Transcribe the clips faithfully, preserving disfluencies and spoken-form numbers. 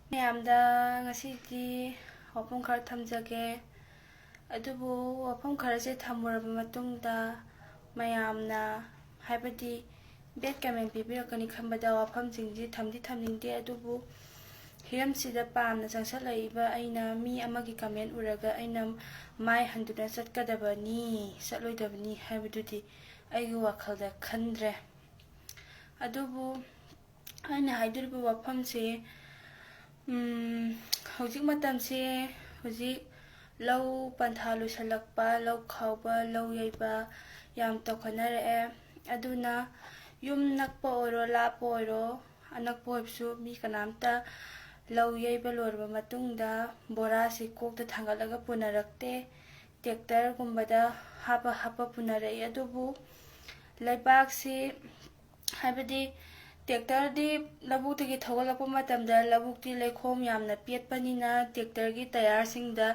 ꯃꯌꯥꯝꯗ ꯉꯁꯤꯗꯤ ꯋꯥꯐꯝ ꯈꯔ ꯊꯝꯖꯒꯦ꯫ ꯑꯗꯨꯕꯨ ꯋꯥꯐꯝ ꯈꯔꯁꯦ ꯊꯝꯃꯨꯔꯕ ꯃꯇꯨꯡꯗ ꯃꯌꯥꯝꯅ, ꯍꯥꯏꯕꯗꯤ bad comment ꯄꯤꯕꯤꯔꯛꯀꯅꯤ ꯈꯟꯕꯗ ꯋꯥꯐꯝꯁꯤꯡꯁꯤ ꯊꯝꯗꯤ ꯊꯝꯅꯤꯡꯗꯦ꯫ ꯑꯗꯨꯕꯨ ꯍꯤꯔꯝꯁꯤꯗ ꯄꯥꯝꯅ ꯆꯪꯁꯜꯂꯛꯏꯕ ꯑꯩꯅ ꯃꯤ ꯑꯃꯒꯤ comment ꯎꯔꯒ ꯑꯩꯅ ꯃꯥꯏ ꯍꯟꯗꯨꯅ ꯆꯠꯀꯗꯕꯅꯤ, ꯆꯠꯂꯣꯏꯗꯕꯅꯤ ꯍꯥꯏꯕꯗꯨꯗꯤ ꯑꯩꯒꯤ ꯋꯥꯈꯜꯗ ꯈꯟꯗ꯭ꯔꯦ꯫ ꯑꯗꯨꯕꯨ ꯑꯩꯅ ꯍꯥꯏꯗꯣꯔꯤꯕ ꯋꯥꯐꯝꯁꯦ, ꯎꯝ, ꯍꯧꯖꯤꯛ ꯃꯇꯝꯁꯦ, ꯍꯧꯖꯤꯛ ꯂꯧ ꯄꯟꯊꯥ ꯂꯣꯏꯁꯤꯜꯂꯛꯄ, ꯂꯧ ꯈꯥꯎꯕ, ꯂꯧ ꯌꯩꯕ ꯌꯥꯝ ꯇꯧꯈꯠꯅꯔꯛꯑꯦ꯫ ꯑꯗꯨꯅ ꯌꯨꯝ ꯅꯛꯄ ꯑꯣꯏꯔꯣ, ꯂꯥꯞꯄ ꯑꯣꯏꯔꯣ, ꯑꯅꯛꯄ ꯑꯣꯏꯕꯁꯨ ꯃꯤ ꯀꯅꯥꯝꯇ ꯂꯧ ꯌꯩꯕ ꯂꯣꯏꯔꯕ ꯃꯇꯨꯡꯗ ꯕꯣꯔꯥꯁꯤ ꯀꯣꯛꯇ ꯊꯥꯡꯒꯠꯂꯒ ꯄꯨꯅꯔꯛꯇꯦ꯫ ꯇ꯭ꯔꯦꯛꯇꯔꯒꯨꯝꯕꯗ ꯍꯥꯞꯄ ꯍꯥꯞꯄ ꯄꯨꯅꯔꯛꯏ꯫ ꯑꯗꯨꯕꯨ ꯂꯩꯕꯥꯛꯁꯤ, ꯍꯥꯏꯕꯗꯤ ꯇ꯭ꯔꯦꯛꯇꯔꯗꯤ ꯂꯧꯕꯨꯛꯇꯒꯤ ꯊꯧꯒꯠꯂꯛꯄ ꯃꯇꯝꯗ ꯂꯧꯕꯨꯛꯇꯤ ꯂꯩꯈꯣꯝ ꯌꯥꯝꯅ ꯄꯦꯠꯄꯅꯤꯅ ꯇ꯭ꯔꯦꯛꯇꯔꯒꯤ ꯇꯌꯥꯔꯁꯤꯡꯗ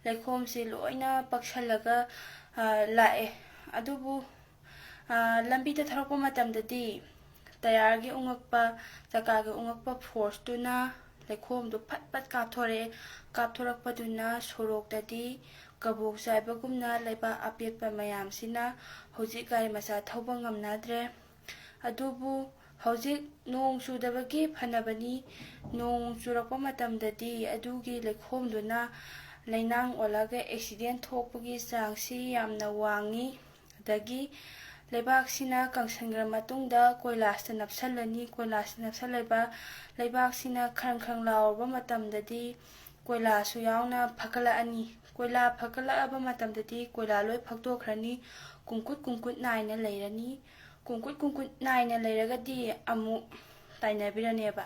ꯂꯩꯈꯣꯝꯁꯤ ꯂꯣꯏꯅ ꯄꯛꯁꯜꯂꯒ, ꯑ, ꯂꯥꯛꯑꯦ꯫ ꯑꯗꯨꯕꯨ, ꯑ, ꯂꯝꯕꯤꯗ ꯊꯧꯔꯛꯄ ꯃꯇꯝꯗꯗꯤ ꯇꯌꯥꯔꯒꯤ ꯎꯪꯉꯛꯄ, ꯆꯀꯥꯒꯤ ꯎꯪꯉꯛꯄ ꯐꯣꯔꯁꯇꯨꯅ ꯂꯩꯈꯣꯝꯗꯨ ꯐꯠ ꯐꯠ ꯀꯥꯞꯊꯣꯔꯛꯑꯦ꯫ ꯀꯥꯞꯊꯣꯔꯛꯄꯗꯨꯅ ꯁꯣꯔꯣꯛꯇꯗꯤ ꯀꯕꯣꯛ ꯆꯥꯏꯕꯒꯨꯝꯅ ꯂꯩꯕꯥꯛ ꯑꯄꯦꯠꯄ ꯃꯌꯥꯝꯁꯤꯅ ꯍꯧꯖꯤꯛ ꯒꯥꯔꯤ ꯃꯆꯥ ꯊꯧꯕ ꯉꯝꯅꯗ꯭ꯔꯦ꯫ ꯑꯗꯨꯕꯨ ꯍꯧꯖꯤꯛ ꯅꯣꯡ ꯆꯨꯗꯕꯒꯤ ꯐꯅꯕꯅꯤ꯫ ꯅꯣꯡ ꯆꯨꯔꯛꯄ ꯃꯇꯝꯗꯗꯤ ꯑꯗꯨꯒꯤ ꯂꯩꯈꯣꯝꯗꯨꯅ ꯂꯩꯅꯥꯡ ꯑꯣꯜꯂꯒ ꯑꯦꯛꯁꯤꯗꯦꯟ ꯊꯣꯛꯄꯒꯤ ꯆꯥꯡꯁꯤ ꯌꯥꯝꯅ ꯋꯥꯡꯉꯤ꯫ ꯑꯗꯒꯤ ꯂꯩꯕꯥꯛꯁꯤꯅ ꯀꯪꯁꯤꯟꯈ꯭ꯔ ꯃꯇꯨꯡꯗ ꯀꯣꯏꯂꯥꯁꯇ ꯅꯞꯁꯜꯂꯅꯤ꯫ ꯀꯣꯏꯂꯥꯁꯇ ꯅꯞꯁꯜꯂꯕ ꯂꯩꯕꯥꯛꯁꯤꯅ ꯈ꯭ꯔꯪ ꯈ꯭ꯔꯪ ꯂꯥꯎꯔꯕ ꯃꯇꯝꯗꯗꯤ ꯀꯣꯏꯂꯥꯁꯨ ꯌꯥꯎꯅ ꯐꯒꯠꯂꯛꯑꯅꯤ꯫ ꯀꯣꯏꯂꯥ ꯐꯒꯠꯂꯛꯑꯕ ꯃꯇꯝꯗꯗꯤ ꯀꯣꯏꯂꯥ ꯂꯣꯏ ꯐꯛꯇꯣꯛꯈ꯭ꯔꯅꯤ꯫ ꯀꯨꯡꯀꯨꯠ ꯀꯨꯡꯀꯨꯠ ꯅꯥꯏꯅ ꯂꯩꯔꯅꯤ꯫ ꯀꯨꯡꯀꯨꯠ ꯀꯨꯡꯀꯨꯠ ꯅꯥꯏꯅ ꯂꯩꯔꯒꯗꯤ ꯑꯃꯨꯛ ꯇꯥꯏꯅꯕꯤꯔꯅꯦꯕ꯫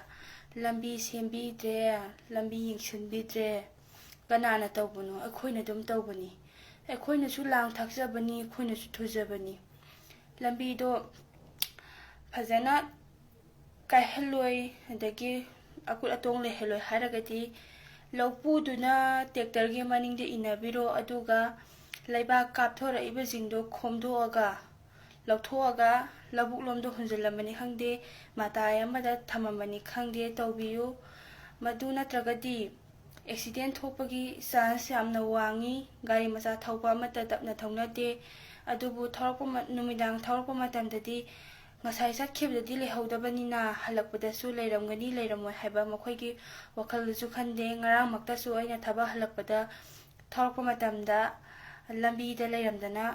ꯂꯝꯕꯤ ꯁꯦꯝꯕꯤꯗ꯭ꯔꯦ, ꯂꯝꯕꯤ ꯌꯦꯡꯁꯤꯟꯕꯤꯗ꯭ꯔꯦ꯫ ꯀꯅꯥꯅ ꯇꯧꯕꯅꯣ? ꯑꯩꯈꯣꯏꯅ ꯑꯗꯨꯝ ꯇꯧꯕꯅꯤ꯫ ꯑꯩꯈꯣꯏꯅꯁꯨ ꯂꯥꯡ ꯊꯥꯛꯆꯕꯅꯤ, ꯑꯩꯈꯣꯏꯅꯁꯨ ꯊꯨꯖꯕꯅꯤ꯫ ꯂꯝꯕꯤꯗꯣ ꯐꯖꯅ ꯀꯥꯏꯍꯜꯂꯣꯏ, ꯑꯗꯒꯤ ꯑꯀꯨꯠ ꯑꯇꯣꯡ ꯂꯩꯍꯜꯂꯣꯏ ꯍꯥꯏꯔꯒꯗꯤ ꯂꯧꯄꯨꯗꯨꯅ ꯇ꯭ꯔꯦꯛꯇꯔꯒꯤ ꯃꯅꯤꯡꯗ ꯏꯟꯅꯕꯤꯔꯣ, ꯑꯗꯨꯒ ꯂꯩꯕꯥꯛ ꯀꯥꯞꯊꯣꯔꯛꯏꯕꯁꯤꯡꯗꯣ ꯈꯣꯝꯗꯣꯛꯑꯒ, ꯂꯧꯊꯣꯛꯑꯒ ꯂꯧꯕꯨꯛ ꯂꯣꯝꯗ ꯍꯨꯟꯖꯤꯜꯂꯝꯕꯅꯤ ꯈꯪꯗꯦ, ꯃꯇꯥꯏ ꯑꯃꯗ ꯊꯝꯃꯝꯕꯅꯤ ꯈꯪꯗꯦ ꯇꯧꯕꯤꯌꯨ꯫ ꯃꯗꯨ ꯅꯠꯇ꯭ꯔꯒꯗꯤ ꯑꯦꯛꯁꯤꯗꯦꯟ ꯊꯣꯛꯄꯒꯤ ꯆꯥꯟꯁ ꯌꯥꯝꯅ ꯋꯥꯡꯉꯤ꯫ ꯒꯥꯔꯤ ꯃꯆꯥ ꯊꯧꯕ ꯑꯃꯠꯇ ꯇꯞꯅ ꯊꯧꯅꯗꯦ꯫ ꯑꯗꯨꯕꯨ ꯊꯧꯔꯛꯄ ꯃ-, ꯅꯨꯃꯤꯗꯥꯡ ꯊꯧꯔꯛꯄ ꯃꯇꯝꯗꯗꯤ ꯉꯁꯥꯏ ꯆꯠꯈꯤꯕꯗꯗꯤ ꯂꯩꯍꯧꯗꯕꯅꯤꯅ ꯍꯜꯂꯛꯄꯗꯁꯨ ꯂꯩꯔꯝꯒꯅꯤ ꯂꯩꯔꯝꯃꯣꯏ ꯍꯥꯏꯕ ꯃꯈꯣꯏꯒꯤ ꯋꯥꯈꯜꯗꯁꯨ ꯈꯟꯗꯦ꯫ ꯉꯔꯥꯡꯃꯛꯇꯁꯨ ꯑꯩꯅ ꯊꯕꯛ ꯍꯜꯂꯛꯄꯗ ꯊꯧꯔꯛꯄ ꯃꯇꯝꯗ ꯂꯝꯕꯤꯗ ꯂꯩꯔꯝꯗꯅ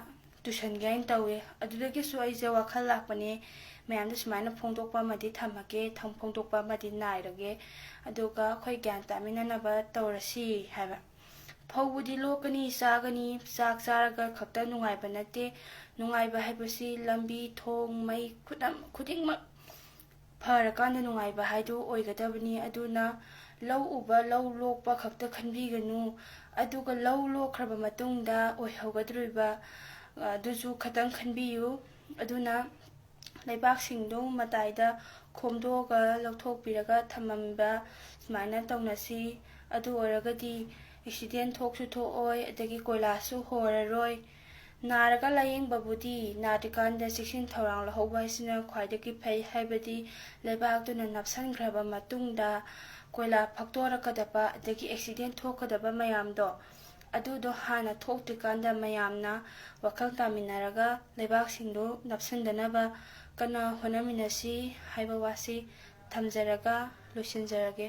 ꯇꯨꯁꯟꯒꯦ ꯍꯥꯏꯅ ꯇꯧꯋꯦ꯫ ꯑꯗꯨꯗꯒꯤꯁꯨ ꯑꯩꯁꯦ ꯋꯥꯈꯜ ꯂꯥꯛꯄꯅꯦ, ꯃꯌꯥꯝꯗ ꯁꯨꯃꯥꯏꯅ ꯐꯣꯡꯗꯣꯛꯄ ꯑꯃꯗꯤ ꯊꯝꯃꯒꯦ, ꯊꯝ-, ꯐꯣꯡꯗꯣꯛꯄ ꯑꯃꯗꯤ ꯅꯥꯏꯔꯒꯦ꯫ ꯑꯗꯨꯒ ꯑꯩꯈꯣꯏ ꯒ꯭ꯌꯥꯟ ꯇꯥꯃꯤꯟꯅꯅꯕ ꯇꯧꯔꯁꯤ ꯍꯥꯏꯕ꯫ ꯐꯧꯕꯨꯗꯤ ꯂꯣꯛꯀꯅꯤ, ꯆꯥꯒꯅꯤ, ꯆꯥꯛ ꯆꯥꯔꯒ ꯈꯛꯇ ꯅꯨꯡꯉꯥꯏꯕ ꯅꯠꯇꯦ꯫ ꯅꯨꯡꯉꯥꯏꯕ ꯍꯥꯏꯕꯁꯤ ꯂꯝꯕꯤ, ꯊꯣꯡ, ꯃꯩ, ꯈꯨꯗꯝ-, ꯈꯨꯗꯤꯡꯃꯛ ꯐꯔꯀꯥꯟꯗ ꯅꯨꯡꯉꯥꯏꯕ ꯍꯥꯏꯗꯨ ꯑꯣꯏꯒꯗꯕꯅꯤ꯫ ꯑꯗꯨꯅ ꯂꯧ ꯎꯕ, ꯂꯧ ꯂꯣꯛꯄ ꯈꯛꯇ ꯈꯟꯕꯤꯒꯅꯨ꯫ ꯑꯗꯨꯒ ꯂꯧ ꯂꯣꯛꯈ꯭ꯔꯕ ꯃꯇꯨꯡꯗ ꯑꯣꯏꯍꯧꯒꯗꯧꯔꯤꯕ, ꯑ, ꯑꯗꯨꯁꯨ ꯈꯇꯪ ꯈꯟꯕꯤꯌꯨ꯫ ꯑꯗꯨꯅ ꯂꯩꯕꯥꯛꯁꯤꯡꯗꯨ ꯃꯇꯥꯏꯗ ꯈꯣꯝꯗꯣꯛꯑꯒ ꯂꯧꯊꯣꯛꯄꯤꯔꯒ ꯊꯝꯃꯝꯕ ꯁꯨꯃꯥꯏꯅ ꯇꯧꯅꯁꯤ꯫ ꯑꯗꯨ ꯑꯣꯏꯔꯒꯗꯤ ꯑꯦꯛꯁꯤꯗꯦꯟ ꯊꯣꯛꯁꯨ ꯊꯣꯛꯑꯣꯏ, ꯑꯗꯒꯤ ꯀꯣꯏꯂꯥꯁꯁꯨ ꯍꯣꯔꯔꯣꯏ꯫ ꯅꯥꯔꯒ ꯂꯥꯌꯦꯡꯕꯕꯨꯗꯤ ꯅꯥꯗ꯭ꯔꯤꯀꯥꯟꯗ ꯆꯦꯛꯁꯤꯟ ꯊꯧꯔꯥꯡ ꯂꯧꯍꯧꯕ ꯍꯥꯏꯁꯤꯅ ꯈ꯭ꯋꯥꯏꯗꯒꯤ ꯐꯩ, ꯍꯥꯏꯕꯗꯤ ꯂꯩꯕꯥꯛꯇꯨꯅ ꯅꯞꯁꯤꯟꯈ꯭ꯔꯕ ꯃꯇꯨꯡꯗ ꯀꯣꯏꯂꯥ ꯐꯛꯇꯣꯔꯛꯀꯗꯕ ꯑꯗꯒꯤ ꯑꯦꯛꯁꯤꯗꯦꯟ ꯊꯣꯛꯀꯗꯕ ꯃꯌꯥꯝꯗꯣ, ꯑꯗꯨꯗꯣ ꯍꯥꯟꯅ ꯊꯣꯛꯇ꯭ꯔꯤꯀꯥꯟꯗ ꯃꯌꯥꯝꯅ ꯋꯥꯈꯜ ꯇꯥꯃꯤꯟꯅꯔꯒ ꯂꯩꯕꯥꯛꯁꯤꯡꯗꯨ ꯅꯞꯁꯤꯟꯗꯅꯕ ꯀꯟꯅ ꯍꯣꯠꯅꯃꯤꯟꯅꯁꯤ ꯍꯥꯏꯕ ꯋꯥꯁꯤ ꯊꯝꯖꯔꯒ ꯂꯣꯏꯁꯤꯟꯖꯔꯒꯦ꯫